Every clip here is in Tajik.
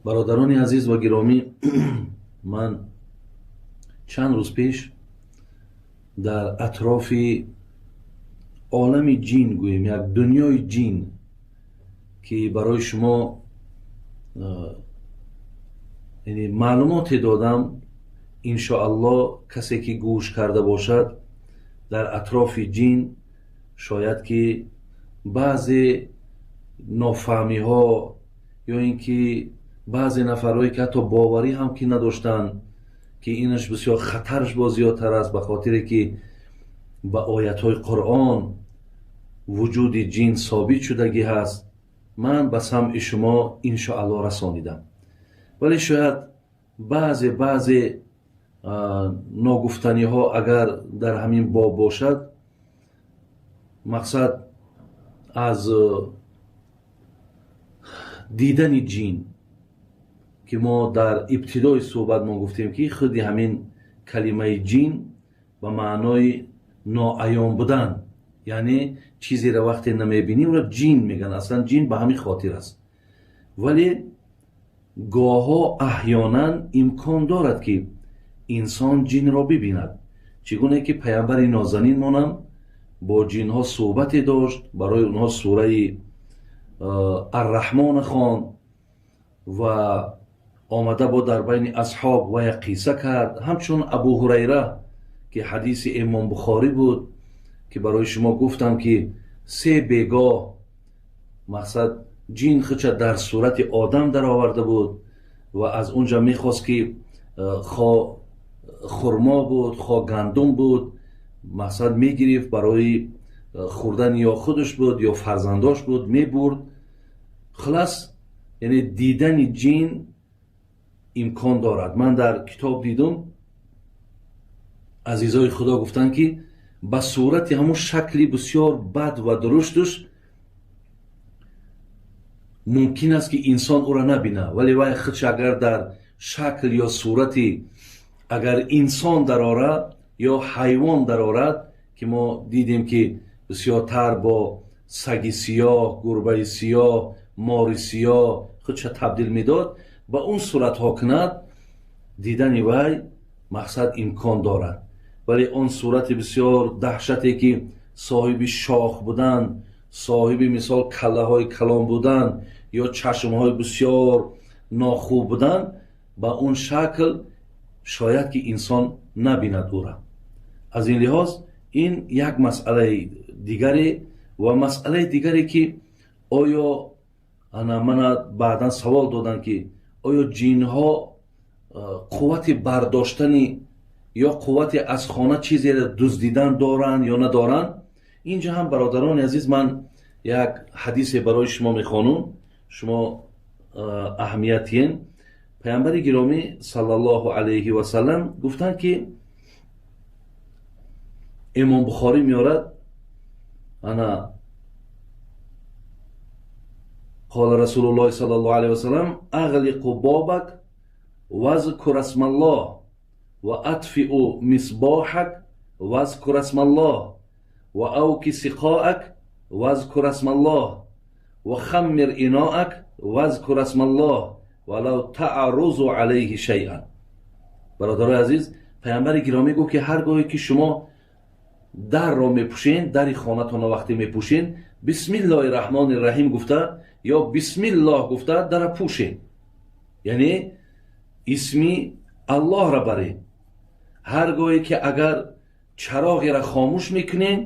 Бародарони азиз ва гиромӣ, ман чанд рӯз пеш дар атрофи олами ҷин, гӯем як дунёи ҷин, ки барои шумо яъне маълумоте додам, иншоаллоҳ касе ки гӯш карда бошад дар атрофи ҷин, шояд ки баъзе нофаҳмиҳо ё ин ки баъзе нафарҳое ки ҳатто боварӣ ҳам ки надоштанд, ки инаш бисёр хатарш боз зиёдтар аст, ба хотире ки ба оятҳои Қуръон вуҷуди ҷин собит шудагӣ ҳаст, ман ба самъи шумо иншоаллоҳ расонидам. Вале шояд баъзе ногуфтаниҳо агар дар ҳамин боб бошад, мақсад аз дидани ҷин, ки мо дар ибтидои суҳбатмон гуфтем, ки худи ҳамин калимаи ҷин ба маънои ноаён будан, яъне чизеро вақте намебинӣ ӯро ҷин мегӯянд. Аслан ҷин ба ҳамин хотир аст. Вале гоҳҳо аҳёнан имкон дорад, ки инсон ҷинро бибинад, чӣ гуна ки паямбари нозанинмонам бо ҷинҳо суҳбате дошт, барои онҳо сураи Арраҳмон хонд ва омада бо дар байни асҳоб ва як қисса кард. Ҳамчун Абу Ҳурайра, ки ҳадиси Имом Бухорӣ буд, ки барои шумо гуфтам, ки се бегоҳ мақсад ҷин худша дар сурати одам дароварда буд ва аз унҷа мехост, ки хо хурмо буд, хо гандум буд, мақсад мегирифт барои хӯрдан, ё худаш буд ё фарзандош буд, мебурд. Хулас, яъне дидани ҷин имкон дорад. Ман дар китоб дидум, азизои Худо гуфтанд, ки ба сурати ҳамун шакли бисёр бад ва дуруштуш мумкин аст, ки инсон ӯро набинад, вале вай худш агар дар шакл ё сурати агар инсон дарорад ё ҳайвон дарорад, ки мо дидем, ки бисёртар бо саги сиёҳ, гурбаи сиёҳ, мори сиёҳ худша табдил медод, ба он суратҳо кунад, дидани вай мақсад имкон дорад. Вале он сурати бисёр даҳшате, ки соҳиби шох будан, соҳиби мисол каллаҳои калон будан ё чашмҳои бисёр нохуб будан, ба он шакл шояд ки инсон набинад ӯра. Аз ин лиҳоз ин як масъалаи дигаре. Ва масъалаи дигаре, ки оё ана мана баъдан савол доданд, ки оё ҷинҳо қуввати бардоштани ё қуввати аз хона чизеро дуздидан доранд ё надоранд? Инҷа ҳам, бародарони азиз, ман як ҳадисе барои шумо мехонам, шумо аҳамиятиен. Паямбари гиромӣ саллаллоҳу алайҳи васаллам гуфтанд, ки Имом Бухорӣ меорад, ана قال رسول الله صلى الله عليه وسلم: أغلق بابك واذكر اسم الله وأطفئ مصباحك واذكر اسم الله وأوك سقاءك واذكر اسم الله وخمر إناءك واذكر اسم الله ولو تعرض عليه شيئا. برادرای عزیز، پیامبر گرامی گفت که هرگاهی که شما در را میپوشین، در خانه‌تان را وقتی میپوشین، بسم الله الرحمن الرحیم گفته یا بسم الله گفته در پوشین، یعنی اسمی الله را برین. هرگاهی که اگر چراغی را خاموش میکنین،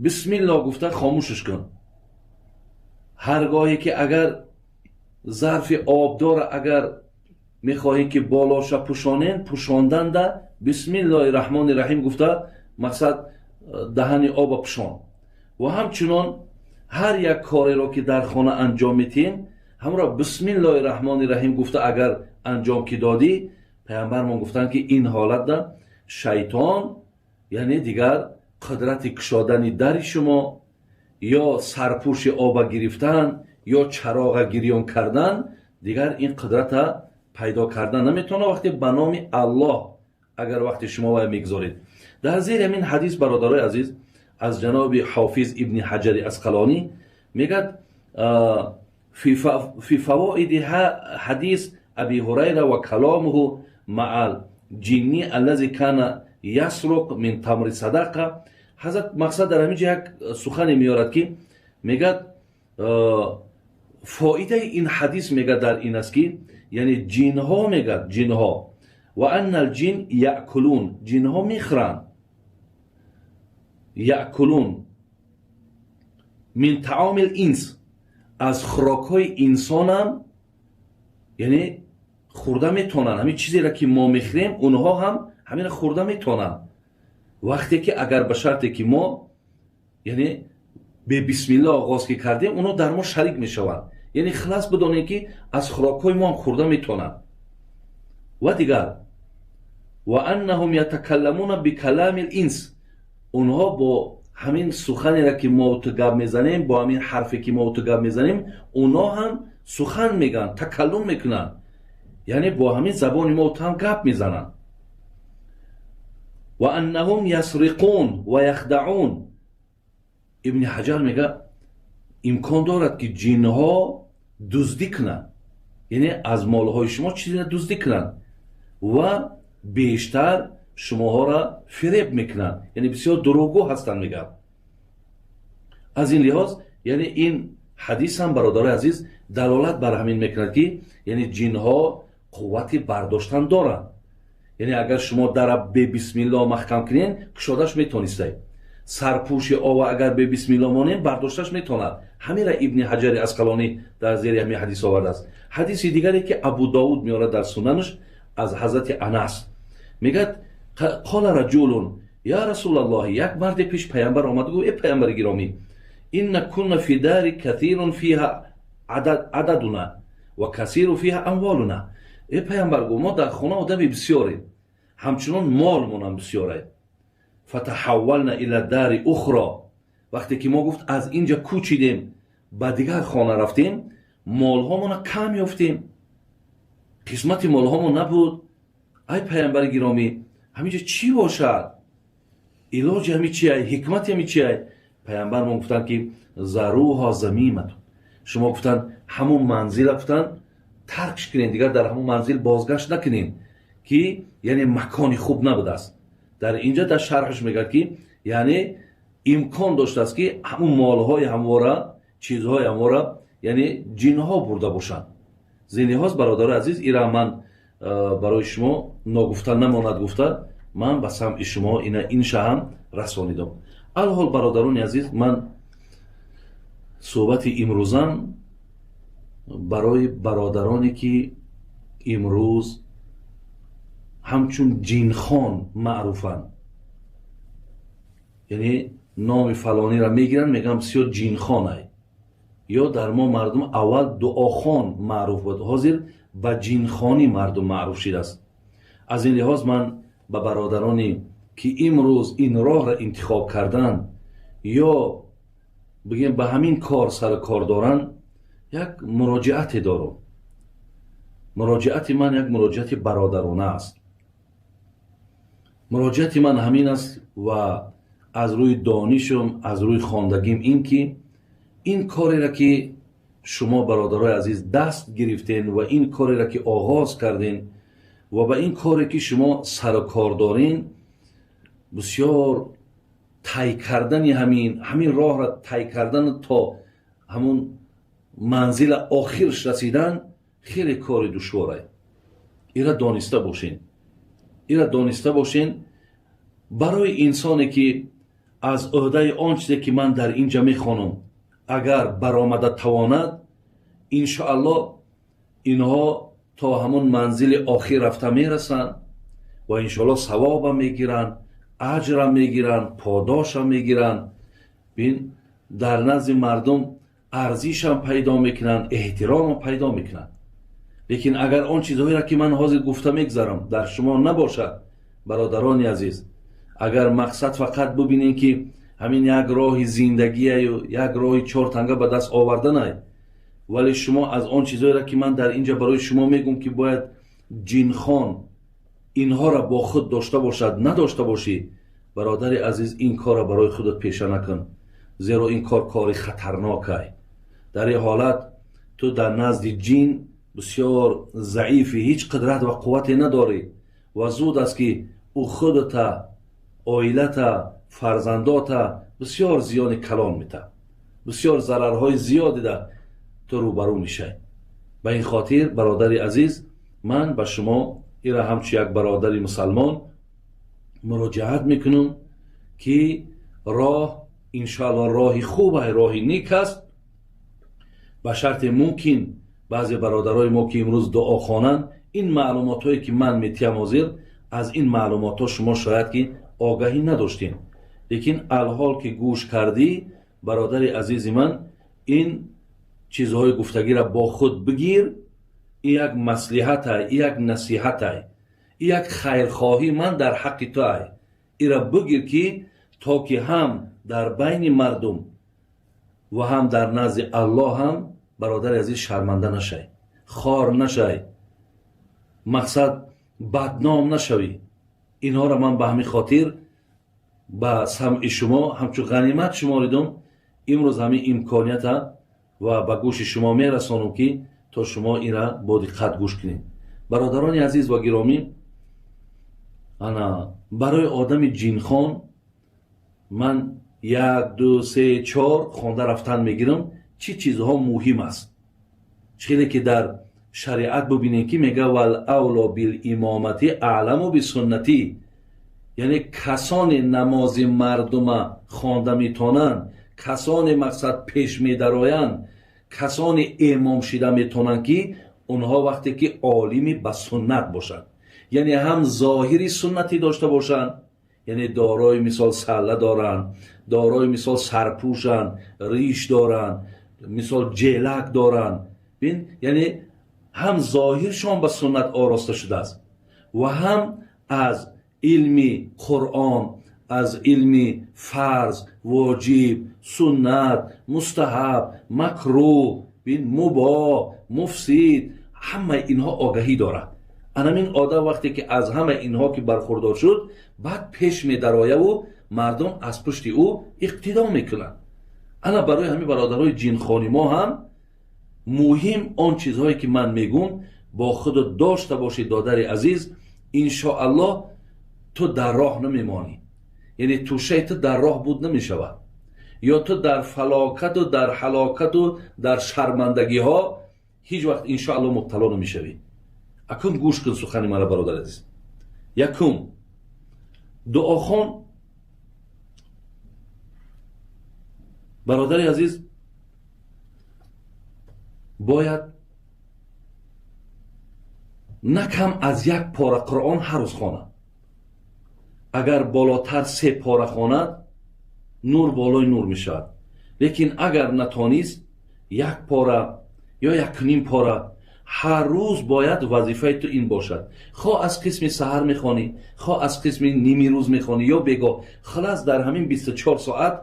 بسم الله گفته خاموشش کن. هرگاهی که اگر ظرف آبدار اگر میخواهی که بالاشا پوشانین، پوشاندن ده بسم الله الرحمن الرحیم گفته مقصد دهن آب پوشان. و همچنان هر یک کاری را که در خانه انجام میتین، همراه بسم الله الرحمن الرحیم گفته اگر انجام که دادی، پیامبرمان گفتن که این حالت ده شیطان یعنی دیگر قدرت کشادن در شما یا سرپوش آب گرفتن یا چراغ گریان کردن، دیگر این قدرت پیدا کردن نمیتونه وقتی به نام الله اگر وقتی شما وای میگذارید. در زیر همین حدیث، برادرای عزیز، از جناب حافظ ابن حجر عسقلانی میگد فی فوائد حدیث Аби Ҳурайра ва каломуҳу маал ҷинни аллази кана ясруқ мин тамри садақа. Ҳазрат мақсад дар ҳамин ҷо як сухане меорад, ки мегӯяд, фоидаи ин ҳадис, мегӯяд, дар ин аст, ки яъне ҷинҳо, мегӯяд, ҷинҳо ва анна алҷин яъкулун, ҷинҳо мехӯранд, яъкулун мин таоми линс, аз хӯрокҳои инсонам яъне хӯрда метавонанд. Ҳамин чизеро, ки мо мехӯрем, онҳо ҳам ҳаминро хӯрда метавонанд, вақте ки агар ба шарте ки мо яъне бебисмилла оғоз ки кардем, онҳо дар мо шарик мешаванд. Яъне хилас бидонем, ки аз хӯрокҳои мо ҳам хӯрда метавонанд. Ва дигар, ва аннаҳум ятакалламуна бикалами линс, онҳо бо ҳамин суханеро, ки мо ту гап мезанем, бо ҳамин ҳарфе, ки мо ту гап мезанем, онҳо ҳам сухан мегӯянд, такаллум мекунанд, яъне бо ҳамин забони мо ту ҳам гап мезананд. Ва аннаҳум ясриқун ва яхдаун. Ибни Ҳаҷар мегӯяд, имкон дорад, ки ҷинҳо дуздӣ кунанд, яъне аз молҳои шумо чизеро дуздӣ кунанд ва бештар шумоҳоро фиреб мекунанд, яъне бисёр дурӯғгӯ ҳастанд, мегӯяд. Аз ин лиҳоз, яъне ин ҳадис ҳам, бародарои азиз, далолат бар ҳамин мекунад, ки яъне ҷинҳо қуввати бардоштан доранд. Яъне агар шумо дара бебисмилло маҳкам кунед, кушодаш метонистед. Сарпӯши ова агар бебисмилло монем, бардошташ метавонад. Ҳамира Ибни Ҳаҷари Асқалонӣ дар зери ҳамин ҳадис овардааст. Ҳадиси дигаре, ки Абу Довуд меорад дар Сунанаш аз ҳазрати Анас, мегӯяд: қола раҷулун я Расулаллоҳ, як марде пеш паямбар омад, гуфт: э паямбари гиромӣ, инна кунна фи дари катирун фиҳа ададуна ва касиру фиҳа амволуна. Э паямбар, гуфт, мо дар хона одами бисёрем, ҳамчунон молмонам бисёре. Фатаҳаввална ила дари ухро, вақте ки мо, гуфт, аз инҷа кӯчидем, ба дигар хона рафтем, молҳомона кам ёфтем, қисмати молҳомон набуд. Ай паямбари гиромӣ, ҳаминҷа чӣ бошад? Илоҷи ҳами чиай? Ҳикмати ҳами чиай? Паямбармон гуфтанд, ки заруҳо замиматун, шумо, гуфтанд, ҳамун манзила, гуфтанд, таркш кунед, дигар дар ҳамун манзил бозгашт накунед, ки яъне макони хуб набудааст. Дар инҷа дар шарҳаш мегӯяд, ки яъне имкон доштааст, ки ҳамун молҳои ҳамвора, чизҳои ҳамвора яъне ҷинҳо бурда бошанд. Зин лиҳоз, бародарои азиз, ира ман барои шумо ногуфта намонад гуфта, ман ба самъи шумо ина инша ҳам расонидам. Алҳол, бародарони азиз, ман суҳбати имрӯзам барои бародароне, ки имрӯз ҳамчун ҷинхон маъруфанд, яъне номи фалониро мегиранд, мегӯянд, бисёр ҷинхонай, ё дар мо мардум аввал дуохон маъруф буд, ҳозир ба ҷинхонӣ мардум маъруф шидааст. Аз ин лиҳоз ман ба бародароне, ки имрӯз ин роҳро интихоб карданд ё бигем ба ҳамин кор сару кор доранд, як муроҷиате дорам. Муроҷиати ман як муроҷиати бародарона аст. Муроҷиати ман ҳамин аст ва аз рӯи донишум, аз рӯи хондагим, ин ки ин кореро, ки шумо, бародарои азиз, даст гирифтен ва ин кореро, ки оғоз карден ва ба ин коре, ки шумо сару кор дорен, бисёр тай кардани ҳамин роҳро тай кардан то ҳамун манзила охирш расидан хеле кори душворе. Ира дониста бошен, ира дониста бошен. Барои инсоне, ки аз ӯҳдаи он чизе, ки ман дар инҷа мехонам, агар баромада тавонад, иншоаллоҳ, инҳо то ҳамон манзили охир рафта мерасанд ва иншоаллоҳ савобам мегиранд, аҷрам мегиранд, подошам мегиранд, бин, дар назди мардум арзишам пайдо мекунанд, эҳтиромам пайдо мекунанд. Лекин агар он чизҳоеро, ки ман ҳозир гуфта мегзарам, дар шумо набошад, бародарони азиз, агар мақсад фақат бубинем, ки ҳамин як роҳи зиндагиаю як роҳи чортанга ба даст оварданай, вале шумо аз он чизҳоеро, ки ман дар инҷа барои шумо мегӯм, ки бояд ҷинхон инҳоро бо худ дошта бошад, надошта бошӣ, бародари азиз, ин корро барои худат пеша накун, зеро ин кор кори хатарнокай. Дар ин ҳолат ту дар назди ҷин бисёр заифӣ, ҳеҷ қудрат ва қуввате надорӣ ва зуд аст, ки ӯ худата, оилата, фарзандота бисёр зиёни калон метаҳад, бисёр зарарҳои зиёдида ту рӯбарӯ мешавӣ. Ба ин хотир, бародари азиз, ман ба шумо ира ҳамчун як бародари мусалмон муроҷиат мекунам, ки роҳ иншоалло роҳи хуб, роҳи нек аст. Ба шарте мумкин баъзе бародарои мо, ки имрӯз дуо хонанд, ин маълумотҳое, ки ман метиҳам ҳозир, аз ин маълумотҳо шумо шояд ки огаҳӣ надоштем, лекин алҳол ки гӯш кардӣ, бародари азизи ман, ин чизҳои гуфтагиро бо худ бигир. Ин як маслиҳатай, ин як насиҳатай, ин як хайрхоҳии ман дар ҳаққи ту ай. Ира бигир, ки то ки ҳам дар байни мардум ва ҳам дар назди Аллоҳ ҳам, бародари азиз, шарманда нашай, хор нашай, мақсад бадном нашавӣ. Инҳоро ман ба ҳамин хотир ба самъи шумо ҳамчун ғанимат шуморидум. Имрӯз ҳамин имконията ва ба гӯши шумо мерасонам, ки то шумо ира бо диққат гӯш кунед. Бародарони азиз ва гиромӣ, ана барои одами ҷинхон ман як, ду, се, чор хонда рафтан мегирам, чӣ чизҳо муҳим аст. Хеле ки дар шариат бубинем, ки мега: "Вал авло билимомати аъламу бисуннатӣ", яъне касоне намози мардума хонда метонанд, касоне мақсад пеш медароянд, касоне имом шида метонанд, ки онҳо вақте ки олими ба суннат бошанд, яъне ҳам зоҳири суннатӣ дошта бошанд, яъне дорои мисол салла доранд, дорои мисол сарпӯшанд, риш доранд, мисол ҷелак доранд, бин, яъне ҳам зоҳиршон ба суннат ороста шудааст ва ҳам аз илми Қуръон, аз илми фарз, воҷиб, суннат, мустаҳаб, макрӯҳ, бин, мубоҳ, муфсид, ҳамаи инҳо огаҳӣ дорад. Анамин одам вақте ки аз ҳамаи инҳо ки бархурдор шуд, баъд пеш медарояву мардум аз пушти ӯ иқтидо мекунанд. Ана барои ҳамин бародарои ҷинхони мо ҳам муҳим он чизҳое, ки ман мегӯм, бо худат дошта бошӣ, додари азиз, иншоаллоҳ ту дар роҳ намемонӣ, яъне тӯшаи ту дар роҳ буд намешавад, ё ту дар фалокату дар ҳалокату дар шармандагиҳо ҳеҷ вақт иншоаллоҳ мубтало намешавӣ. Акун гӯш кун сухани мара, бародари азиз. Якум, дуохон, бародари азиз, бояд на кам аз як пора Қуръон ҳар рӯз хонад. Агар болотар се пора хонад, нур болои нур мешавад, лекин агар натонист, як пора ё якним пора ҳар рӯз бояд вазифаи ту ин бошад. Хоҳ аз қисми саҳар мехонӣ, хоҳ аз қисми нимирӯз мехонӣ ё бегоҳ, халас дар ҳамин 24 соат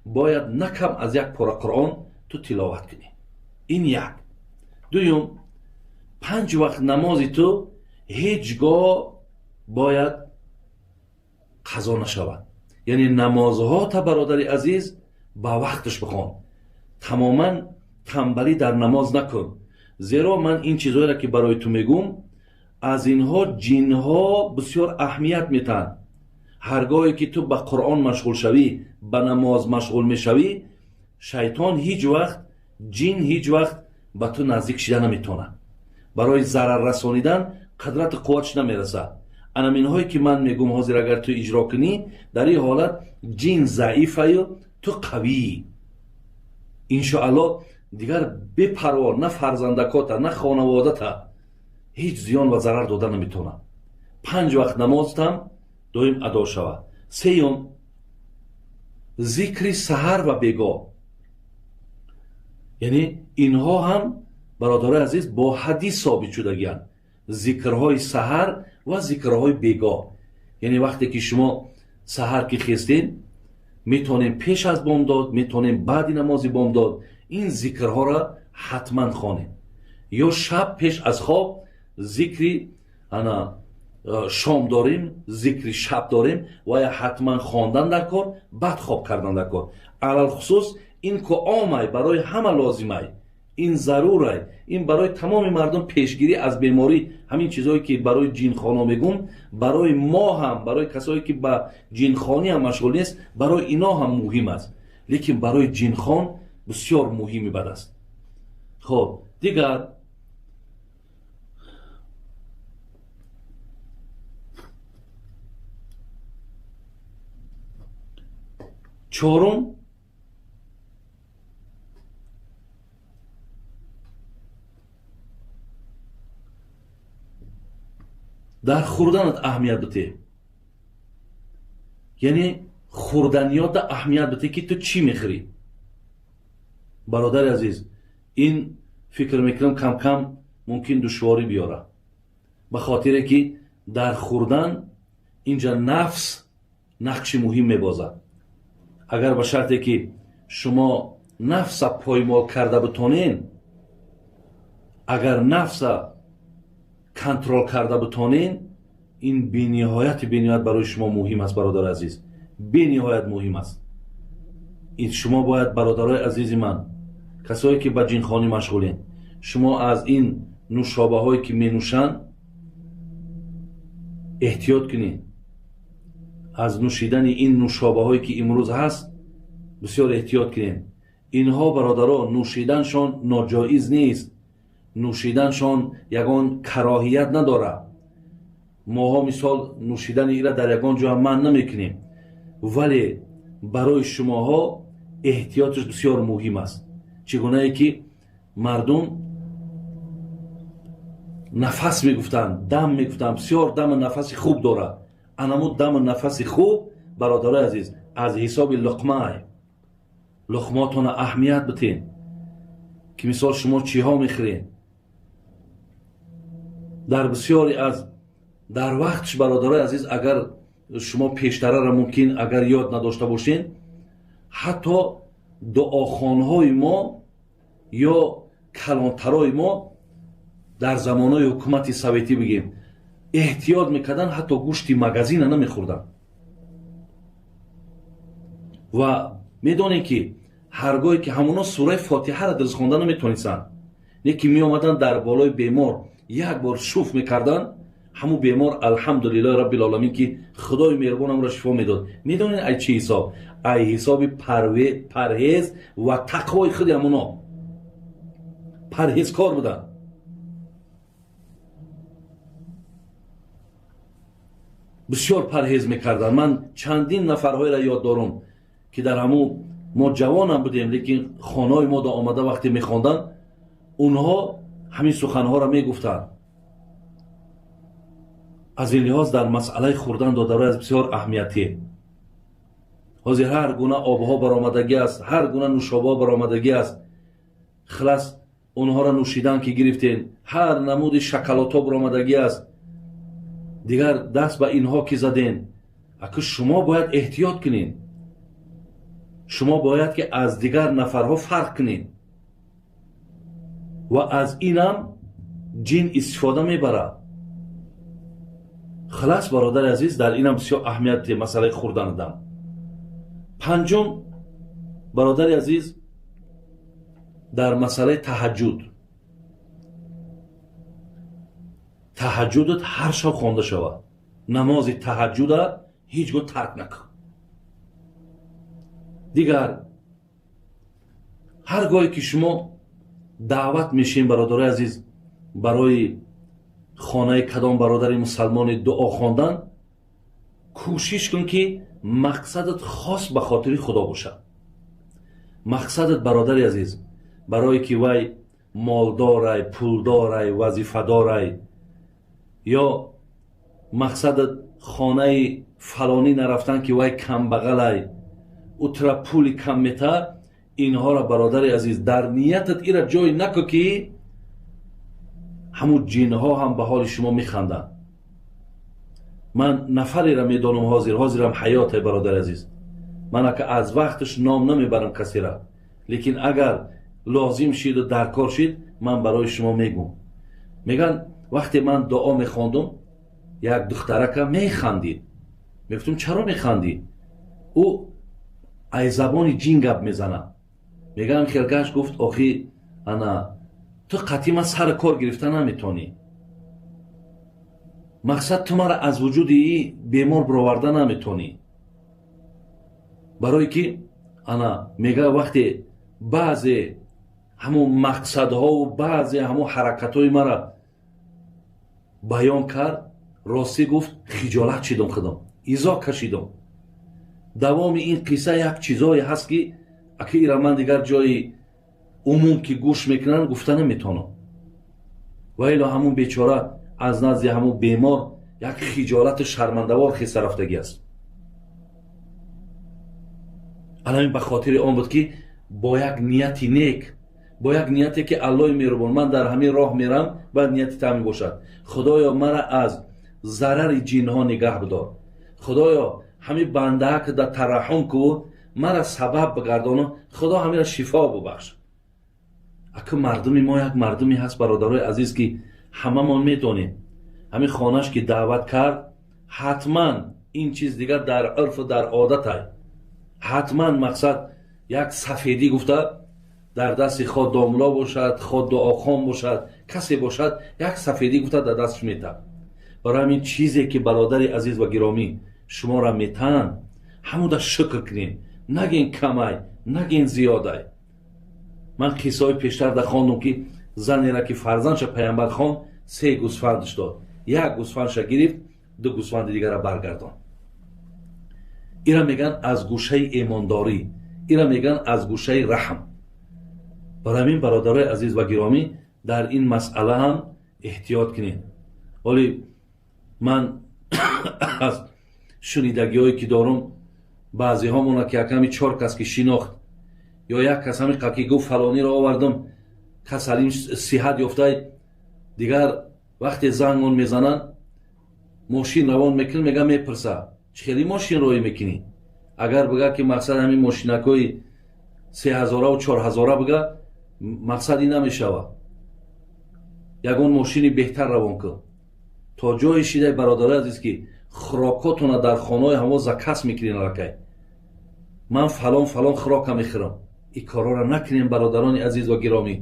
бояд на кам аз як пора Қуръон ту тиловат кунӣ. Ин як. Дуюм, панҷ вақт намози ту ҳеҷ гоҳ бояд қазо нашавад, яъне намозҳота, бародари азиз, ба вақташ бихон, тамоман тамбалӣ дар намоз накун. Зеро ман ин чизҳоеро, ки барои ту мегӯм, аз инҳо ҷинҳо бисёр аҳамият метаҳанд. Ҳар гоҳе ки ту ба Қуръон машғул шавӣ, ба намоз машғул мешавӣ, шайтон ҳеҷ вақт, ҷин ҳеҷ вақт ба ту наздик шида наметавонад, барои зарар расонидан қудрату қувватш намерасад. Анаминҳое, ки ман мегӯм ҳозир, агар ту иҷро кунӣ, дар ин ҳолат ҷин заифаю ту қавӣ, иншоаллоҳ. Дигар бепарво, на фарзандакота, на хонаводата ҳеҷ зиён ва зарар дода наметавонад. Панҷ вақт намозтам доим адо шавад. Сеюм, зикри саҳар ва бегоҳ, яъне инҳо ҳам, бародарои азиз, бо ҳадис собит шудагианд, зикрҳои саҳар ва зикрҳои бегоҳ. Яъне вақте ки шумо саҳар ки хестем, метавонем пеш аз бомдод, метавонем баъди намози бомдод ин зикрҳоро ҳатман хонем, ё шаб пеш аз хоб зикри ана шом дорем, зикри шаб дорем ва я ҳатман хондан дар кор, баъд хоб кардан дар кор. Алалхусус ин ку омай, барои ҳама лозимай. Ин зарурай, ин барои тамоми мардум пешгирӣ аз беморӣ. Ҳамин чизое ки барои ҷинхоно мегӯм, барои мо ҳам, барои касое ки ба ҷинхонӣ ҳам машғул нест, барои ино ҳам муҳим аст, лекин барои ҷинхон бисёр муҳими бад аст. Хоб, дигар чорум, дар хӯрданат аҳамият бите, яъне хӯрданиёта аҳамият бите, ки ту чӣ мехӯрӣ. Бародари азиз, ин фикр мекунам кам-кам мумкин душворӣ биёрад, ба хотире ки дар хӯрдан инҷа нафс нақши муҳим мебозад. Агар ба шарте ки шумо нафса поймол карда битонен, агар нафса контрол карда битонен, ин бениҳояти бениҳоят барои шумо муҳим аст, бародари азиз, бениҳоят муҳим аст. Ин шумо бояд, бародарои азизи ман, касое ки ба ҷинхонӣ машғулен, шумо аз ин нӯшобаҳое ки менӯшанд эҳтиёт кунед. Аз нӯшидани ин нӯшобаҳое ки имрӯз ҳаст бисёр эҳтиёт кунед. Инҳо, бародаро, нӯшиданшон ноҷоиз нест, нӯшиданшон ягон кароҳият надорад. Моҳо мисол нӯшидани ира дар ягон ҷо манъ намекунем, вале барои шумоҳо эҳтиётш бисёр муҳим аст. Чӣ гунае ки мардум нафас мегуфтанд, дам мегуфтанд, бисёр даму нафаси хуб дорад. Анаму даму нафаси хуб, бародарои азиз, аз ҳисоби луқмаай. Луқмотона аҳамият битен, ки мисол шумо чиҳо мехӯред. Дар бисёре аз дар вақтш, бародарои азиз, агар шумо пештарара мумкин агар ёд надошта бошед, ҳатто дуохонҳои мо ё калонтарои мо дар замонҳои ҳукумати советӣ бигем, эҳтиёт мекарданд, ҳатто гӯшти магазина намехӯрданд. Ва медонем ки ҳаргоҳе ки ҳамоно сураи фотиҳаро дуруст хонда наметонистанд, не ки меомаданд дар болои бемор як бор шуф мекарданд, ҳамун бемор алҳамдулиллоҳи раббил оламин ки худои меҳрубон ҳамро шифо медод. Медонед ай чӣ ҳисоб? Ай ҳисоби парҳез ва тақвои худи ҳамоно. Парҳезкор буданд. Бисёр парҳез мекарданд. Ман чандин нафарҳоеро ёд дорам ки дар ҳамун мо ҷавонам будем, лекин хонаҳои мо да омада вақте мехонданд, онҳо ҳамин суханҳоро мегуфтанд. Аз ин лиҳоз дар масъалаи хӯрдан додарои аз бисёр аҳамиятие. Ҳозир ҳар гуна обҳо баромадагӣ аст, ҳар гуна нӯшобаҳо баромадагӣ аст. Хилас онҳоро нӯшидан ки гирифтен, ҳар намуди шоколодҳо баромадагӣ аст. Дигар даст ба инҳо ки заден, аку шумо бояд эҳтиёт кунед. Шумо бояд ки аз дигар нафарҳо фарқ кунед ва аз инам ҷин истифода мебарад. Хилас, бародари азиз, дар инам бисёр аҳамияти масъалаи хӯрдан дам. Панҷум, бародари азиз, дар масъалаи таҳаҷҷуд. Таҳаҷҷудат ҳар шаб хонда шавад. Намози таҳаҷҷуда ҳеҷ гоҳ тарк накун. Дигар ҳар гоҳе ки шумо даъват мешем, бародарои азиз, барои хонаи кадом бародари мусалмони дуо хондан, кӯшиш кун ки мақсадат хос ба хотири Худо бошад. Мақсадат, бародари азиз, барое ки вай молдорай, пулдорай, вазифадорай, ё мақсадат хонаи фалонӣ нарафтан ки вай камбағалай, ӯ тура пули кам мета, инҳоро, бародари азиз, дар ниятат ира ҷой наку ки ҳамун ҷинҳо ҳам ба ҳоли шумо механданд. Ман нафареро медонам, ҳозирам ҳаёте, бародари азиз. Ман ака аз вақташ ном намебарам касера, лекин агар лозим шиду даркор шид, ман барои шумо мегӯм. Мегӯянд вақте ман дуо мехондум, як духтарака механдид. Мегуфтум чаро механдӣ? Ӯ ай забони ҷин гап мезанад. Мегӯям хелгаш гуфт охи Ана ту қатъи ман сари кор гирифта наметонӣ, мақсад ту мара аз вуҷуди бемор бироварда наметонӣ. Барое ки ана мега вақте баъзе ҳамун мақсадҳову баъзе ҳамун ҳаракатҳои мара баён кард, ростӣ гуфт, хиҷолат шидам, худам изо кашидам. Давоми ин қисса як чизое ҳаст, ки аки ира ман дигар ҷои умум ки гӯш мекунанд гуфта наметонам. Ва ило ҳамун бечора аз назди ҳамун бемор як хиҷолату шармандавор хеста рафтагӣ аст. Алҳамин ба хотири он буд, ки бо як нияти нек, бо як нияте ки Аллоҳи меҳрубон, ман дар ҳамин роҳ мерам, бояд нияти таъмин бошад. Худоё, мара аз зарари ҷинҳо нигаҳ бидор. Худоё, ҳамин бандаҳа ки дар тараҳҳум ку, мара сабаб бигардону Худо ҳамира шифо бубахш. Аку мардуми мо як мардуме ҳаст, бародарои азиз, ки ҳамамон медонем, ҳамин хонаш ки даъват кард, ҳатман ин чиз дигар дар урфу дар одатай, ҳатман мақсад як сафедӣ гуфта дар дасти хо домло бошад, хо дуохон бошад, касе бошад, як сафедӣ гуфта дар дастш метаб. Барои ҳамин чизе ки бародари азиз ва гиромӣ шуморо метаҳанд, ҳамуда шукр кунем, нагин камай, нагин зиёдай. Ман қиссаҳои пештар да хондум, ки занеро ки фарзандша паямбар хонд, 3 гӯсфандш дод, як гӯсфандша гирифт, 2 гӯсфанди дигарро баргардонд. Ира мегӯянд аз гӯшаи эмондорӣ, ира мегӯянд аз гӯшаи раҳм. Барои ҳамин бародарои азиз ва гиромӣ, дар ин масъала ҳам эҳтиёт кунед. Вале ман аз шунидагиҳое ки дорум, баъзеҳомона ки яками 4 кас ки шинохт ё як кас ҳамин ки гуфт фалониро овардам, касалим сиҳат ёфтай, дигар вақте зангон мезананд, мошин равон мекунӣ, мега мепурса, чӣ хели мошин роҳӣ мекунӣ? Агар бига ки мақсад ҳамин мошинакҳои 3000 4000 бига, мақсад ин намешавад. Ягон мошини беҳтар равон кун. То ҷое шидай, бародарои азиз, ки хӯрокотона дар хонаҳои ҳамо заказ мекунед аллакай. Ман фалон фалон хӯрока мехӯрам. Ин корҳоро накунем, бародарони азиз ва гиромӣ.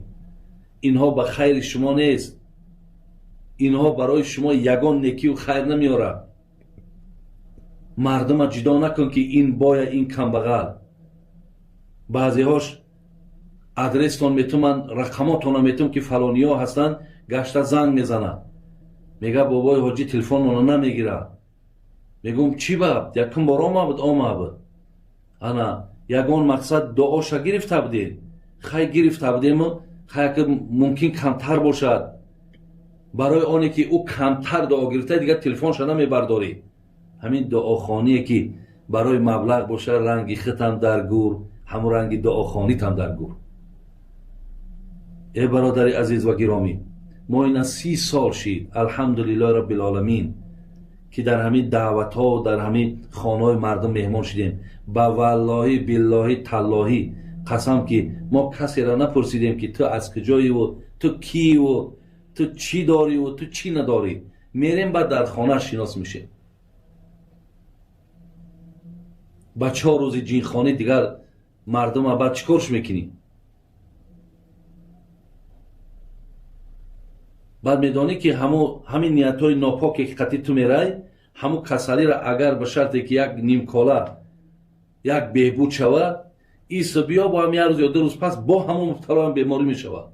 Инҳо ба хайри шумо нест. Инҳо барои шумо ягон некию хайр намеорад. Мардума ҷудо накун, ки ин боя, ин камбағал. Баъзеҳош адрестон метуман, рақамотонро метум, ки фалониҳо ҳастанд, гашта занг мезанад. Мега бобои ҳоҷӣ телефонмонро намегирад. Мегӯм чӣ ба? Якум бор омабуд, омабуд. Ана ягон мақсад дуоша гирифта будем. Хай гирифта будему, хай ки мумкин камтар бошад. Барои оне ки ӯ камтар дуо гирифта, дигар телефонша намебардорӣ. Ҳамин дуохоние ки барои маблағ бошад, ранги хитам дар гур, ҳамун ранги дуохонитам дар гур. Э бародари азиз ва гиромӣ, мо ина 30 сол шид, алҳамдулиллоҳи раббил оламин, ки дар ҳамин даъватҳо, дар ҳамин хонаҳои мардум меҳмон шидем. Ба валлоҳи биллоҳи таллоҳӣ қасам, ки мо касеро напурсидем, ки ту аз куҷоиву ту кииву ту чӣ дориву ту чӣ надорӣ. Мерем, баъд дар хона шинос мешем. Ба 4 рӯзи ҷинхонӣ дигар мардума баъд чӣ корш мекунӣ? Баъд медонӣ, ки ҳамин ниятҳои нопоке ки қатъи ту мерай, ҳамун касалиро агар ба шарте ки як нимкола як беҳбуд шава, исо биё бо ҳам як рӯз ё 2 рӯз пас бо ҳамун мубталоам беморӣ мешавад.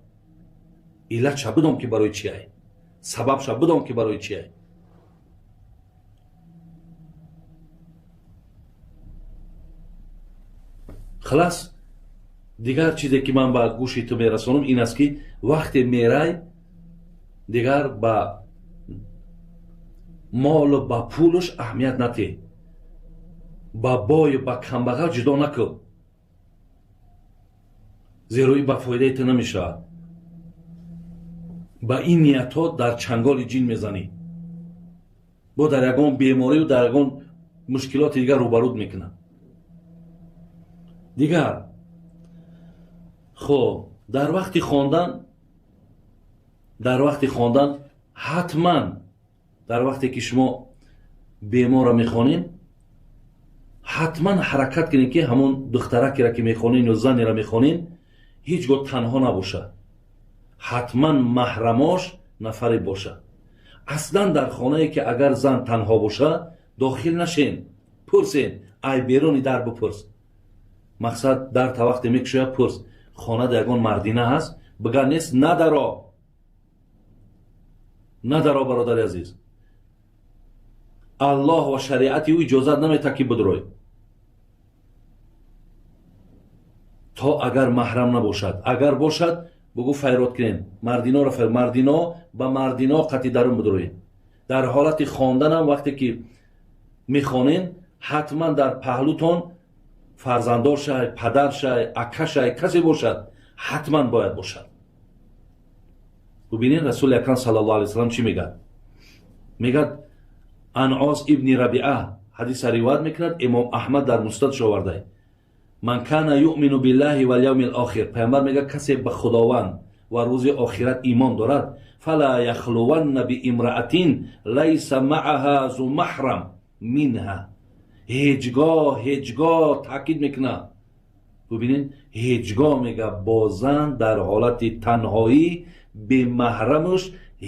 Иллатша бидон, ки барои чи ай, сабабша бидон, ки барои чи ай. Халас, дигар чизе ки ман ба гӯши ту мерасонам ин аст, ки вақте мерай, дигар ба молу ба пулуш аҳамият натеҳ, ба бою ба камбағал ҷудо накун, зеро ин ба фоидаи ту намешавад. Ба ин ниятҳо дар чанголи ҷин мезанӣ, бо дар ягон беморию дар ягон мушкилоти дигар рӯбаруд мекунад. Дигар хоб, дар вақти хондан, дар вақти хондан ҳатман, дар вақте ки шумо беморро мехонед, ҳатман ҳаракат кунед, ки ҳамон духтаракеро ки мехонед ё занеро мехонед, ҳеҷ гоҳ танҳо набошад. Ҳатман маҳрамош нафаре бошад. Аслан дар хонае ки агар зан танҳо бошад, дохил нашен, пурсен, ай беруни дар бипурс. Мақсад дар та вақте мекушояд пурс, хонада ягон мардина ҳаст, бигар нест, надаро. Надаро, бародари азиз. Аллоҳ ва шариати ӯ иҷозат наметад ки бидрой. То агар маҳрам набошад. Агар бошад, бугӯ файрод кунем. Мардиноро файрод, мардино ба мардино қатъи дарун бидроед. Дар ҳолати хонданам вақте ки мехонен, ҳатман дар паҳлутон фарзандор шай, падар шай, ака шай, касе бошад, ҳатман бояд бошад. Бубинед Расули Акрам саллаллоҳу алайҳи васаллам чӣ мегӯяд? Мегӯяд Анъос ибни Рабиа ҳадиса ривоят мекунад, Имом Аҳмад дар Мустадаш овардааст. Ман кана юъмину биллаҳи вал явмил охир. Пайғамбар мегӯяд касе ба Худованд ва рӯзи охират имон дорад, фала яхлуванна биимраатин лайса мааҳа зу маҳрам минҳа. Ҳеҷгоҳ, ҳеҷгоҳ таъкид мекунад. Бубинед, ҳеҷгоҳ мегӯяд бо зан дар ҳолати танҳоӣ бемаҳрамаш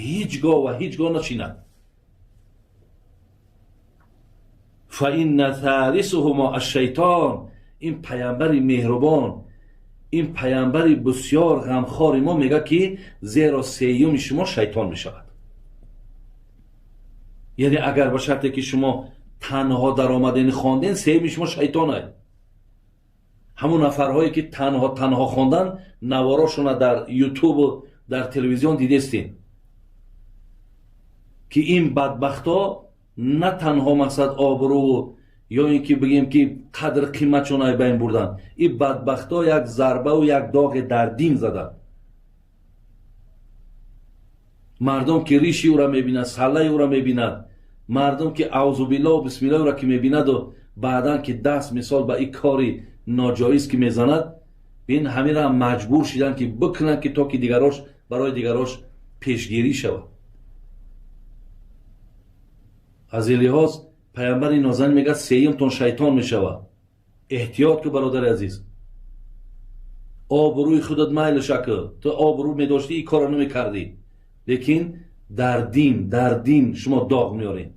ҳеҷгоҳ ва ҳеҷгоҳ нашинад. Фа инна thalisuhuma ash-shayton. Ин паямбари меҳрубон, ин паямбари бисёр ғамхори мо мегӯяд ки зеро сеюми шумо шайтон мешавад. Яъне агар ба шарте ки шумо танҳо даромаден хонден, сеюми шумо шайтон аст. Ҳамон нафарҳое ки танҳо танҳо хондан, наворошона дар ютубу дар телевизион дидестем ки ин бадбахтҳо на танҳо мақсад обрӯ ё ин ки бигем ки қадр қиматшон ай байн бурдан, ин бадбахтҳо як зарбаву як доғе дар дин заданд. Мардум ки риши ӯра мебинад, саллаи ӯра мебинад, мардум ки аузубиллоҳу бисмиллоҳ ӯра ки мебинаду баъдан ки даст мисол ба ин кори ноҷоиз ки мезанад, ин ҳамира маҷбур шидан ки бикунанд ки то ки дигарош барои дигарош пешгирӣ шавад. Аз ин лиҳоз паямбари нозанин мегӯяд сеюмтон шайтон мешавад. Эҳтиёт ку бародари азиз, обрӯи худат майлаша ку, ту обрӯ медоштӣ ин корро намекардӣ, лекин дар дин шумо доғ меоред.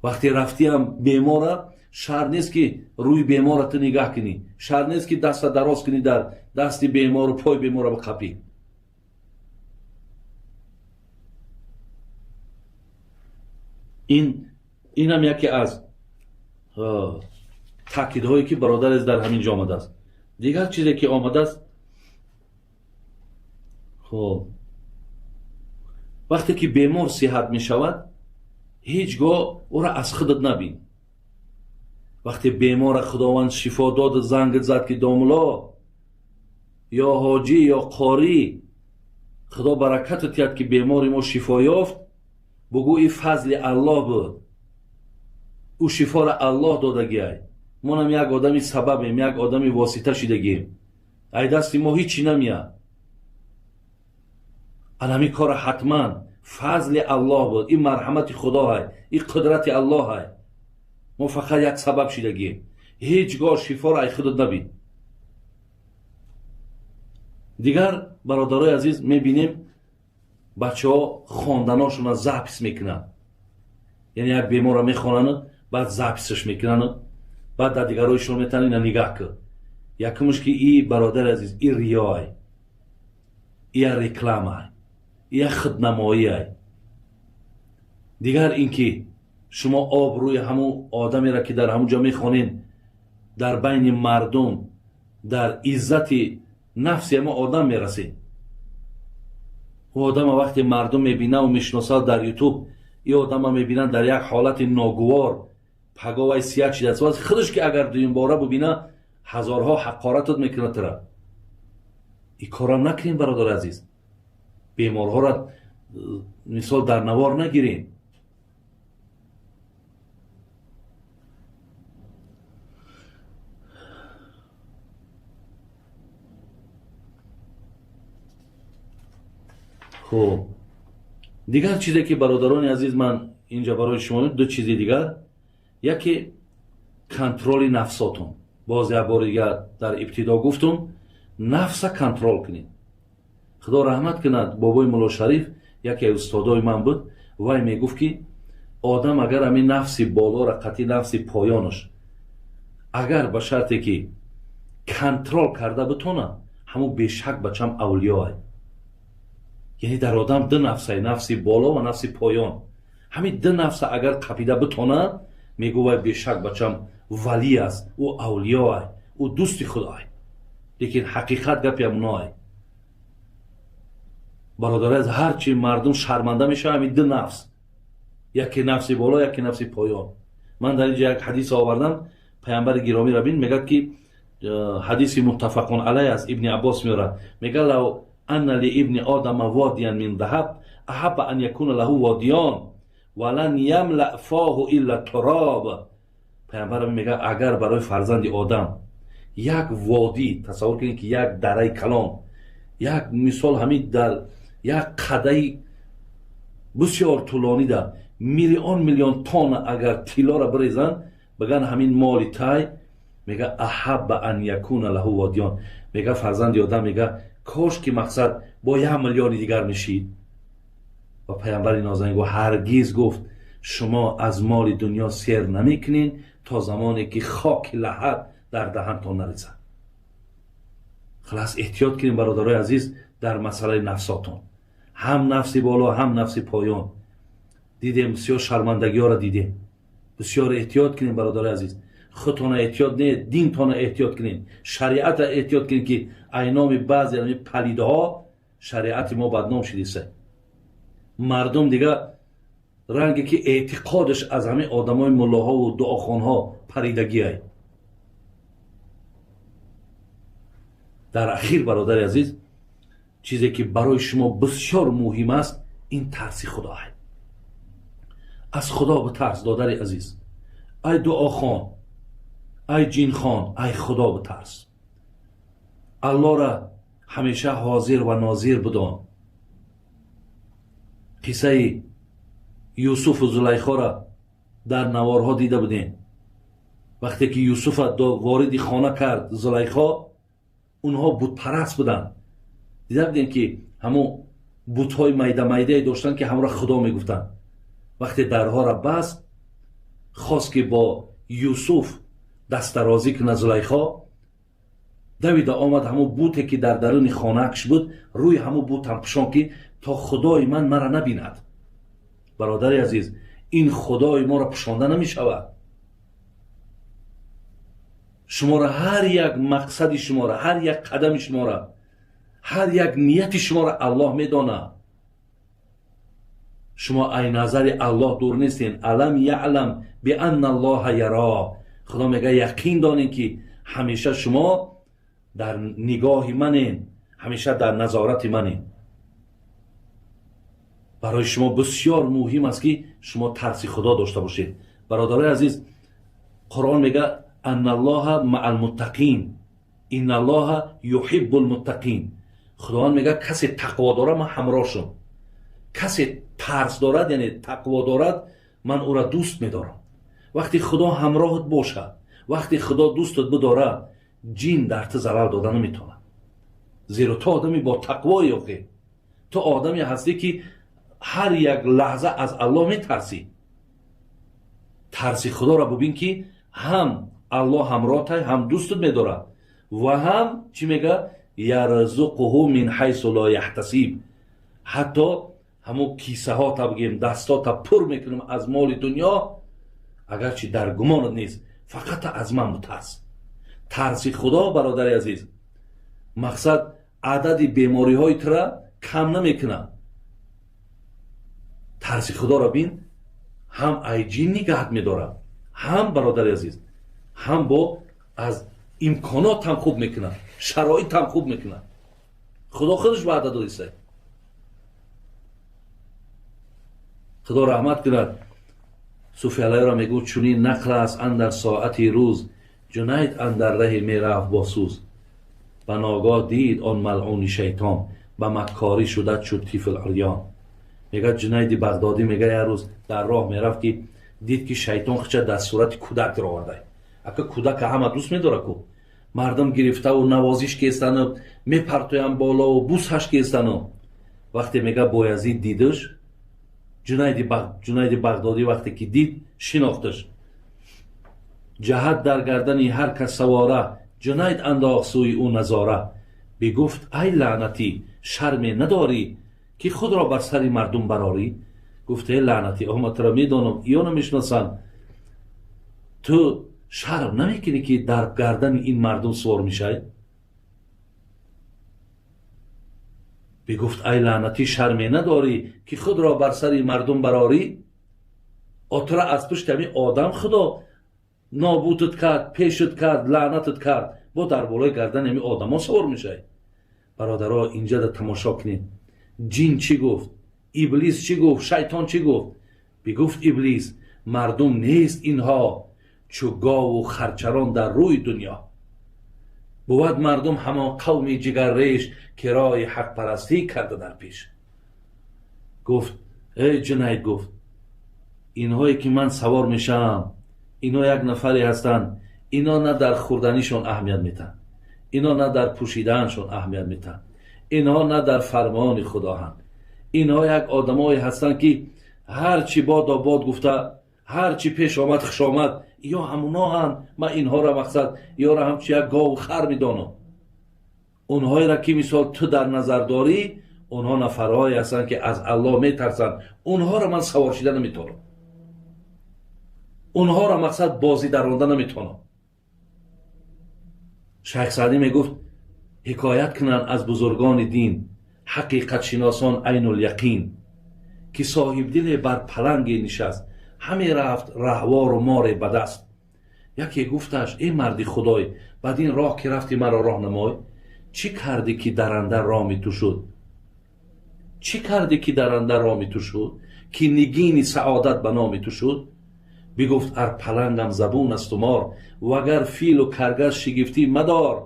Вақте рафтиам бемора, шарт нест ки рӯи бемора ту нигаҳ кунӣ, шарт нест ки даста дароз кунӣ дар дасти бемору пой бемора биқапӣ. Инам яке аз таъкидҳое ки бародарез дар ҳамин ҷо омадааст. Дигар чизе ки омадааст, вақте ки бемор сиҳат мешавад, ҳеҷ гоҳ ӯра аз худат набин. Вақте бемора Худованд шифо дод, занг зад ки домуло ё ҳоҷӣ ё қорӣ, Худо баракатат диҳад ки бемори мо шифо ёфт, бугӯ ин фазли Аллоҳ буд, ӯ шифоро Аллоҳ додагиай, монам як одами сабабем, як одами восита шидагием, ай дасти мо ҳичи намеяд. Ана ҳамин кора ҳатман фазли Аллоҳ буд, ин марҳамати Худоҳай, ин қудрати Аллоҳай, мо фақат як сабаб шидагием. Ҳеҷ гоҳ шифоро ай худат набин. Дигар бародарои азиз, мебинем бачаҳо хонданошонро запис мекунанд, яъне як беморро мехонанд, баъд записаш мекунанд, баъд дар дигарҳоишон метавонанд ина нигаҳ кун. Якумш ки и бародари азиз, и риёай, и я рекламай, и я худнамоиай. Дигар ин ки шумо обрӯи ҳамун одамеро ки дар ҳамун ҷо мехонед, дар байни мардум, дар иззати нафси ҳамон одам мерасед. Ӯ одама вақте мардум мебинаву мешиносад дар ютуб, ин одама мебинанд дар як ҳолати ногувор, паговай сия чидааст, ваз худаш ки агар дуюмбора бубина, ҳазорҳо ҳақоратат мекунад тура. Ин корам накунем бародари азиз, беморҳоро мисол дар навор нагирем. Дигар чизе ки бародарони азиз ман инҷа барои шумо ду чизи дигар. Яке контроли нафсотон. Боз як бори дигар дар ибтидо гуфтум, нафса контрол кунед. Худо раҳмат кунад бобои Мулло Шариф, яке аз устодои ман буд. Вай мегуфт, ки одам агар ҳамин нафси болора қатъи нафси поёнаш агар ба шарте ки контрол карда битона, ҳамун бешак бачам авлиёай. Яъне дар одам ду нафсай, нафси боло ва нафси поён. Ҳамин ду нафса агар қапида битона, мегӯ вай бешак бачам валӣ аст, ӯ авлиёай, ӯ дӯсти худоай. Лекин ҳақиқат гапи ҳамуноай, бародари, аз ҳарчи мардум шарманда мешавад ҳамин ду нафс, яке нафси боло, яке нафси поён. Ман дар инҷа як ҳадис овардам. Паямбари гиромӣ рабин мегӯяд, ки ҳадиси муттафақун алай аст, Ибни Аббос меорад, мега: "Лав анна ли ибни одама водиян мин даҳаб аҳабба ан якуна лаҳу водиён ва лан ямла фоҳу илла туроб". Паямбар мега, агар барои фарзанди одам як водӣ, тасаввур кунед, ки як дараи калон, як мисол, ҳамин дар як қадаи бисёр тӯлонида миллион миллион тонна агар тиллоро бирезанд, биган ҳамин моли тай, мега, аҳабба ан якуна лаҳу водиён, мега фарзанди одам мега, кош ки мақсад бо 1 миллиони дигар мешид. Ва паямбари нозанин гуфт: ҳаргиз, гуфт, шумо аз моли дунё сер намекунед то замоне ки хоки лаҳад дар даҳантон нарезад. Халас, эҳтиёт кунем, бародарои азиз, дар масъалаи нафсотон, ҳам нафси боло, ҳам нафси поён. Дидем, бисёр шармандагиҳоро дидем. Бисёр эҳтиёт кунем, бародарои азиз. Худтона эҳтиёт не, динтона эҳтиёт кунем, шариата эҳтиёт кунем, ки айноми баъзе палидҳо шариати мо бадном шидиса. Мардум дига ранге ки эътиқодаш аз ҳамин одамои муллоҳову дуохонҳо паридагиай. Дар ахир, бародари азиз, чизе ки барои шумо бисёр муҳим аст, ин тарси худоай. Аз худо битарс, додари азиз. Ай дуохон, ай ҷинхон, ай худо битарс. Аллоҳра ҳамеша ҳозир ва нозир бидон. Қиссаи Юсуфу Зулайхоро дар наворҳо дида будем. Вақте ки Юсуфа вориди хона кард Зулайхо, онҳо бутпараст буданд. Дида будем, ки ҳамун бутҳои майда майдае доштанд, ки ҳамро худо мегуфтанд. Вақте дарҳоро баст, хост ки бо Юсуф дастдарозӣ кунад, Зулайхо давида омад, ҳамун буте ки дар даруни хонаакш буд, рӯи ҳамун бутам пӯшон, ки то худои ман мара набинад. Бародари азиз, ин худои моро пӯшонда намешавад. Шуморо, ҳар як мақсади шуморо, ҳар як қадами шуморо, ҳар як нияти шуморо Аллоҳ медонад. Шумо ай назари Аллоҳ дур нестен. Алам яълам бианна Аллоҳа яро. Худо мега, яқин донем, ки ҳамеша шумо дар нигоҳи манен, ҳамеша дар назорати манен. Барои шумо бисёр муҳим аст, ки шумо тарси худо дошта бошед. Бародарои азиз, Қуръон мега: анналлоҳа маал муттақин, инналлоҳа юҳиббул муттақин. Худованд мега, касе тақво дорад, ман ҳамроҳшум. Касе тарс дорад, яъне тақво дорад, ман ӯра дӯст медорам. Вақте худо ҳамроҳат бошад, вақте худо дӯстат бидорад, ҷин дар ту зарар дода наметавонад, зеро ту одами бо тақвое. Охе, ту одаме ҳастӣ, ки ҳар як лаҳза аз Аллоҳ метарсӣ. Тарси худоро бубин, ки ҳам Аллоҳ ҳамроҳтай, ҳам дӯстат медорад ва ҳам чӣ мега? Ярзуқуҳу мин ҳайсу ло яҳтасиб. Ҳатто ҳамун кисаҳота, бигем, дастота пур мекунем аз моли дунё, агарчи дар гумонат нест. Фақат аз ман бутарс. Тарси худо, бародари азиз, мақсад адади бемориҳои тура кам намекунад. Тарси худоро бин, ҳам ай ҷин нигаҳат медорад, ҳам, бародари азиз, ҳам бо аз имконот ҳам хуб мекунад, шароит ҳам хуб мекунад. Худо худаш ваъда додиста. Худо раҳмат кунад Суфи Алайро, мегӯ: чунин нақл аст андар соати рӯз, Ҷунайд андар раҳе мерафт бо сӯз, ба ногоҳ дид он малъуни шайтон, ба маккорӣ шуда чу тифл урён. Мега, Ҷунайди Бағдодӣ, мега, як рӯз дар роҳ мерафт, ки дид, ки шайтон хича дар сурати кӯдак дароварда. Ака, кӯдака ҳама дӯст медорад ку. Мардум гирифтаву навозиш кестану, мепартоян болову бусаш кестану. Вақте мега Боязид дидаш, Ҷунайди Бағдодӣ вақте ки дид, шинохташ. Ҷаҳат дар гардани ҳар кас савора, Ҷунайд андохт сӯи ӯ назора. Бигуфт: ай лаънатӣ, шарме надорӣ, ки худро бар сари мардум барорӣ? Гуфт: эй лаънатӣ, оҳ, ман туро медонам, ё намешиносам. Ту шарм намекунӣ, ки дар гардани ин мардум сувор мешавӣ? Бигуфт: ай лаънатӣ, шарме надорӣ, ки худро бар сари мардум барорӣ? О, тура аз пушти ҳамин одам Худо нобудат кард, пешат кард, лаънатат кард, бо дар болои гардани ҳамин одамо савор мешавӣ. Бародаро, инҷа да тамошо кунед. Ҷин чӣ гуфт? Иблис чӣ гуфт? Шайтон чӣ гуфт? Бигуфт Иблис: мардум нест инҳо, чу гову харчарон дар рӯи дунё. Бувад мардум ҳамон қавми ҷигарреш, ки роҳи ҳақпарастӣ карда дар пеш. Гуфт: эй Ҷунайд, гуфт, инҳое ки ман савор мешавам, ино як нафаре ҳастанд, ино на дар хӯрданишон аҳамият метаҳанд, ино на дар пӯшиданашон аҳамият метаҳанд, инҳо на дар фармони Худоҳанд. Инҳо як одамое ҳастанд, ки ҳар чӣ бодо бод гуфта, ҳар чӣ пеш омад хуш омад, ё ҳамуноҳанд. Ман инҳоро мақсад ёро ҳамчун як гову хар медонам. Онҳоеро ки мисол ту дар назар дорӣ, онҳо нафарҳое ҳастанд, ки аз Аллоҳ метарсанд. Онҳоро ман савор шида наметавонам, онҳоро мақсад бозӣ даронда наметавонам. Шайх Саъдӣ мегуфт: ҳикоят кунанд аз бузургони дин ҳақиқатшиносон айнуляқин, ки соҳибдиле бар паланге нишаст, ҳаме рафт раҳвору море ба даст. Яке гуфташ: эй марди худой, бад ин роҳ ки рафтӣ, маро роҳ намой. Чӣ кардӣ, ки даранда роми ту шуд? Чӣ кардӣ, ки даранда роми ту шуд, ки нигини саодат ба номи ту шуд? Бигуфт: ар палангам забун асту мор, вагар филу каргас шигифтӣ мадор.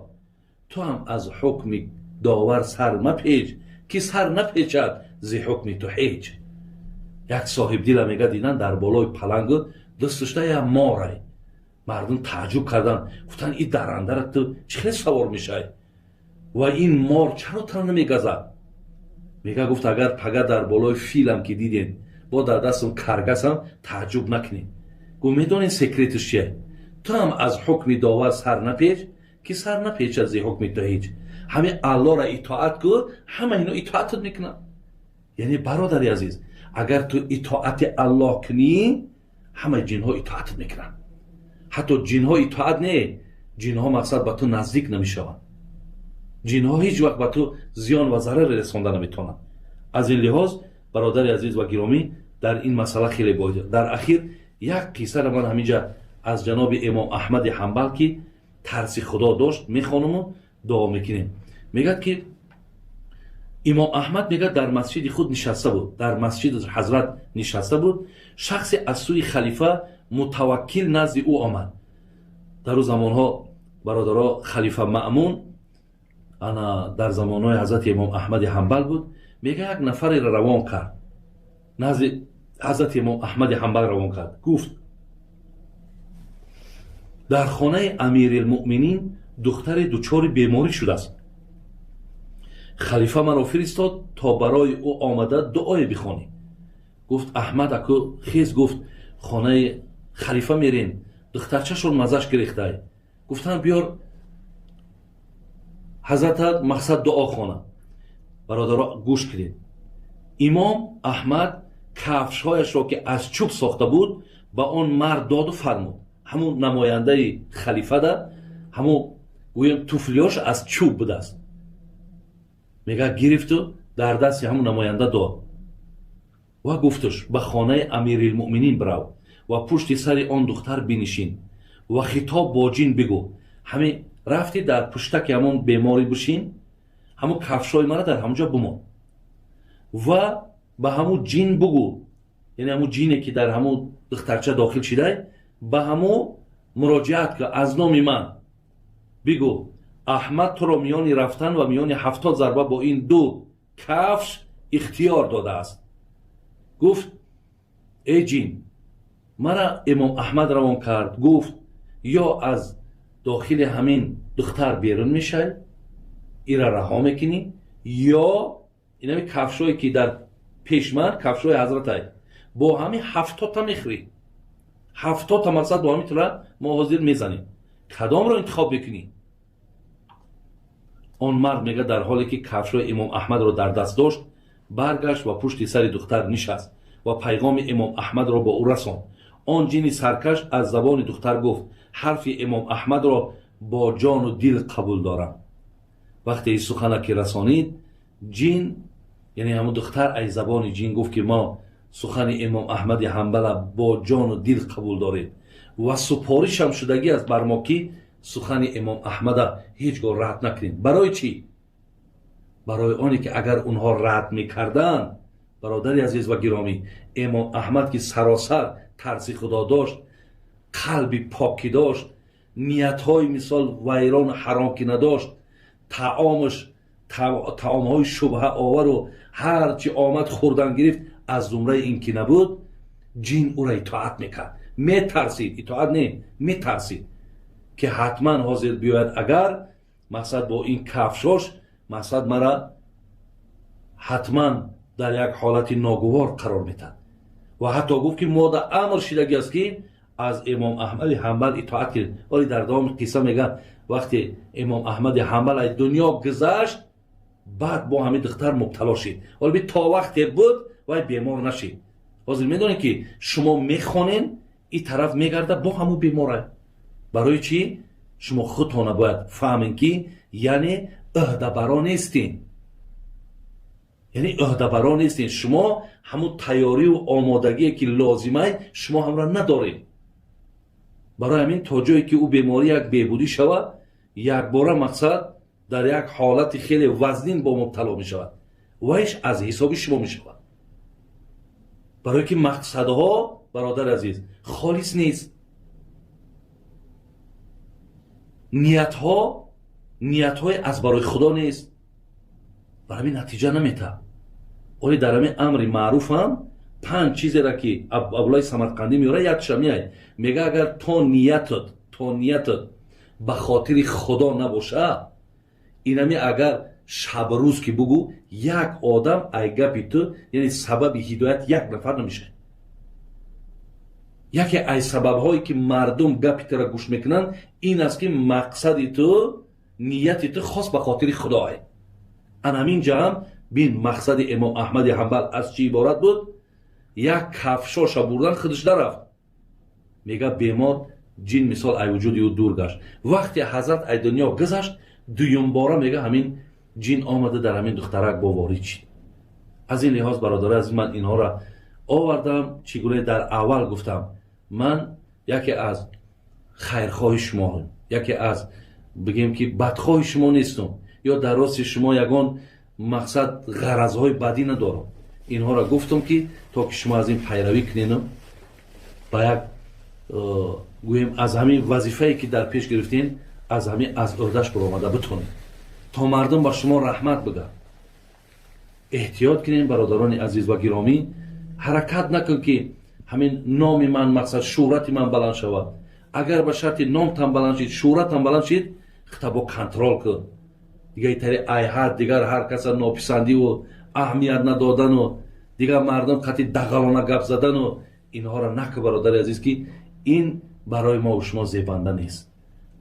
Ту ҳам аз ҳукми довар сар мапеч, ки сар напечад зи ҳукми ту ҳеҷ. Як соҳибдила мега дидан дар болои палангу дастушта як морай. Мардум тааҷҷуб карданд, гуфтанд: ин дарандара ту чӣ хел савор мешавӣ ва ин мор чаро тура намегазад? Мега гуфт: агар пага дар болои филам ки дидем, бо дар дастам каргасам, тааҷҷуб накунед. Гуфт: медонед секреташ чие? Ту ҳам аз ҳукми довар сар напеч, ки сар напечад зи ҳукми ту ҳеҷ. Ҳамин Аллоҳро итоат кун, ҳама ино итоатат мекунанд. Яъне, бародари азиз, агар ту итоати Аллоҳ кунӣ, ҳамаи ҷинҳо итоатат мекунанд. Ҳатто ҷинҳо итоат не, ҷинҳо мақсад ба ту наздик намешаванд. Ҷинҳо ҳеҷ вақт ба ту зиён ва зарар расонда наметавонанд. Аз ин лиҳоз, бародари азиз ва гиромӣ, дар ин масъала хеле боид. Дар ахир як қиссаро ман ҳаминҷа аз ҷаноби имом Аҳмади Ҳанбал, ки тарси Худо дошт, мехонаму дуо мекунем. Мегӯяд, ки имом Аҳмад, мегӯяд, дар масҷиди худ нишаста буд, дар масҷиди ҳазрат нишаста буд. Шахсе аз сӯи халифа Мутаваккил назди ӯ омад. Дар ӯ замонҳо, бародаро, халифа Маъмун ана дар замонҳои ҳазрати имом Аҳмади Ҳанбал буд. Мега як нафареро равон кард назди ҳазрати имом Аҳмади Ҳанбал, равон кард, гуфт: дар хонаи Амирилмуъминин духтаре дучори беморӣ шудааст. Халифа маро фиристод, то барои ӯ омада дуое бихонӣ. Гуфт: Аҳмад аку хез, гуфт, хонаи халифа мерем, духтарчашон маззаш гирехтай. Гуфтанд: биёр ҳазрата, мақсад дуо хона. Бародаро, гӯш кунед. Имом Аҳмад кафшҳояшро, ки аз чӯб сохта буд, ба он мард доду фармуд, ҳамун намояндаи халифада, ҳамун гӯем туфлиёш аз чӯб будааст, мега гирифту дар дасти ҳамун намоянда дод ва гуфтуш: ба хонаи Амирилмуъминин бирав ва пушти сари он духтар бинишин ва хитоб бо ҷин бигӯ. Ҳамин рафтӣ, дар пуштаки ҳамон беморӣ бишин, ҳамун кафшҳои мара дар ҳамонҷо бимон ва ба ҳамун ҷин бугӯ, яъне ҳамун ҷине, ки дар ҳамун духтарча дохил шидай, ба ҳамун муроҷиат кун, аз номи ман бигӯ: Аҳмад туро миёни рафтан ва миёни 70 зарба бо ин ду кафш ихтиёр додааст. Гуфт: эй ҷин, мара имом Аҳмад равон кард, гуфт ё аз Дохили ҳамин духтар берун мешавӣ, ира раҳо мекунӣ, ё инами кафшое ки дар пеш ман, кафшои ҳазратай, бо ҳамин 70-та мехӯрӣ, 70-та мақсад бо ҳамин тура мо ҳозир мезанем, кадомро интихоб мекунӣ? Он мард, мега, дар ҳоле ки кафшои имом Аҳмадро дар даст дошт, баргашт ва пушти сари духтар нишаст ва пайғоми имом Аҳмадро бо ӯ расонд. Он ҷини саркаш аз забони духтар гуфт: ҳарфи имом Аҳмадро бо ҷону дил қабул дорам. Вақте ин сухана ки расонид, ҷин, яъне ҳамун духтар аз забони ҷин гуфт, ки мо сухани имом Аҳмади Ҳанбала бо ҷону дил қабул дорем ва супоришам шудагӣ аст бар мо, ки сухани имом Аҳмада ҳеҷ гоҳ рад накунем. Барои чӣ? Барои оне ки агар онҳо рад мекарданд, бародари азиз ва гиромӣ, имом Аҳмад ки саросар тарси худо дошт, қалби покӣ дошт, ниятҳои мисол вайрону ҳаром ки надошт, таомаш таомҳои шубҳаовару ҳарчи омад хӯрдан гирифт, аз зумраи ин ки набуд, ҷин ӯро итоат мекард, метарсид, итоат не, метарсид, ки ҳатман ҳозир биёяд, агар мақсад бо ин кафшош мақсад мара ҳатман дар як ҳолати ногувор қарор метад. Ва ҳатто гуфт, ки мода амр шидагӣ аст, ки аз имом Аҳмади Ҳанбал итоат кунед. Вале дар давоми қисса мега, вақте имом Аҳмади Ҳанбал аз дунё гузашт, баъд бо ҳамин духтар мубтало шид. Вале то вақте буд, вай бемор нашид. Ҳозир медонед, ки шумо мехонен, ин тараф мегарда, бо ҳамун бемора. Барои чӣ? Шумо худтона бояд фаҳмем, ки яъне ӯҳдабаро нестин, яъне ӯҳдабаро нестин. Шумо ҳамун тайёрию омодагие ки лозимай, шумо ҳамра надоред. Барои ҳамин то ҷое ки ӯ беморӣ як беҳбудӣ шавад, якбора мақсад дар як ҳолати хеле вазнин бо мубтало мешавад, вайш аз ҳисоби шумо мешавад, барое ки мақсадҳо, бародари азиз, холис нест, ниятҳо ниятҳои аз барои худо нест, бар ҳамин натиҷа наметаҳад. Оли дар ҳамин амри маъруфам панҷ чизеро ки Абуллои Самарқандӣ меорад, якша меяд, мега, агар то ниятат ба хотири худо набоша, инами агар шабрӯз ки бугӯ, як одам ай гапи ту, яъне сабаби ҳидоят як нафар намешавад. Яке аз сабабҳое ки мардум гапи туро гӯш мекунанд, ин аст, ки мақсади ту, нияти ту хос ба хотири худое. Ан ҳамин ҷа ҳам бин, мақсади имом Аҳмади Ҳанбал аз чӣ иборат буд? Як кафшоша бурдан, худаш нарафт. Мега, бемор ҷин мисол ай вуҷуди ӯ дур гашт. Вақте ҳазрат ай дунё гузашт, дуюмбора, мега, ҳамин ҷин омада дар ҳамин духтарак бо ворид шид. Аз ин лиҳоз, бародари азиз, ман инҳоро овардам. Чӣ гуна дар аввал гуфтам, ман яке аз хайрхоҳи шумо, яке аз бигем ки бадхоҳи шумо нестам ё дар рости шумо ягон мақсад ғаразҳои бадӣ надорам. Инҳоро гуфтам, ки то ки шумо аз ин пайравӣ кунену ба як гӯем аз ҳамин вазифае ки дар пеш гирифтем, аз ҳамин аз ӯҳдаш баромада битонед, то мардум ба шумо раҳмат бигӯяд. Эҳтиёт кунем, бародарони азиз ва гиромӣ. Ҳаракат накун, ки ҳамин номи ман, мақсад шӯҳрати ман баланд шавад. Агар ба шарти номтам баланд шид, шӯҳратам баланд шид, хита бо контрол кун. Дигар тари айҳад, дигар ҳар каса нописандиву аҳамият надодану дигар мардум қати дағалона гап задану инҳоро наку, бародари азиз, ки ин барои мову шумо зебанда нест.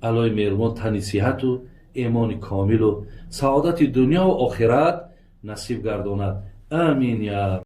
Аллоҳи меҳрубон тани сиҳату имони комилу саодати дунёву охират насиб гардонад. Амин я.